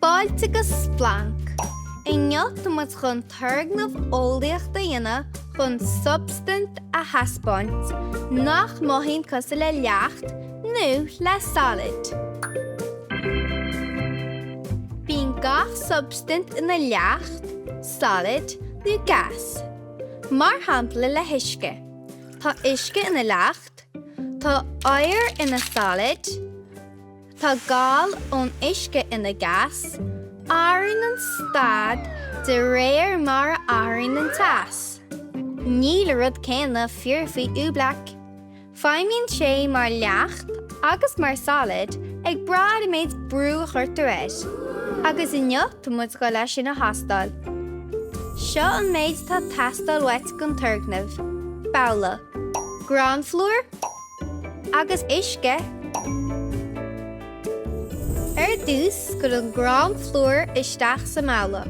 Fáilte go Splanc! Inniu tá muid chun turgnamh eolaíochta a dhéanamh chun substaint a thaispeáint nach mothaíonn cosúil le leacht nó le solad. Bíonn gach substaint ina leacht, solad nó gas. Mar shampla le huisce. Tá uisce ina leacht, tá oighear ina solad, Tá gal ón uisce ina gas, athraíonn an staid de réir mar a athraíonn an teas. Níl an rud céanna fíor faoi oobleck. Feidhmíonn sé mar leacht agus mar solad ag brath ar an méid brú a chuirtear air. Agus inniu tá muid ag dul é sin a thástáil. Seo an méid atá ag teastáil uait don turgnamh, babhla, gránphlúr, agus uisce. Ar dtús, cuir an gránphlúr isteach sa mbabhla.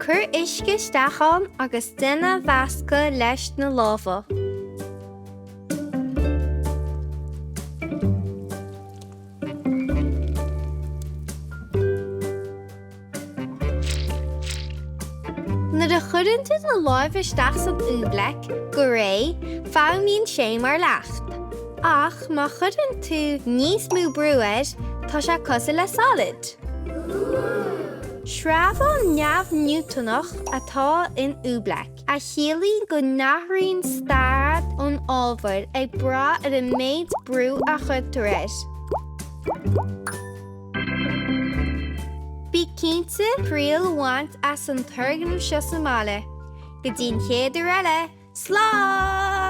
Cuir uisce isteach ann agus déan é a mheascadh leis na lámha. Nuair a chuireann tú do láimh isteach san oobleck go réidh, feidhmíonn sé mar leacht. Ach má chuireann tú níos mó brú air, tá sé cosúil le solad. Sreabhán neamh-Newtonach atá in oobleck, a chiallaíonn go n-athraíonn staid an ábhair ag brath ar an méid brú a chuirtear air. Bí cinnte triail a bhaint as an turgnamh seo sa mbaile. Go dtí an chéad uair eile, slán!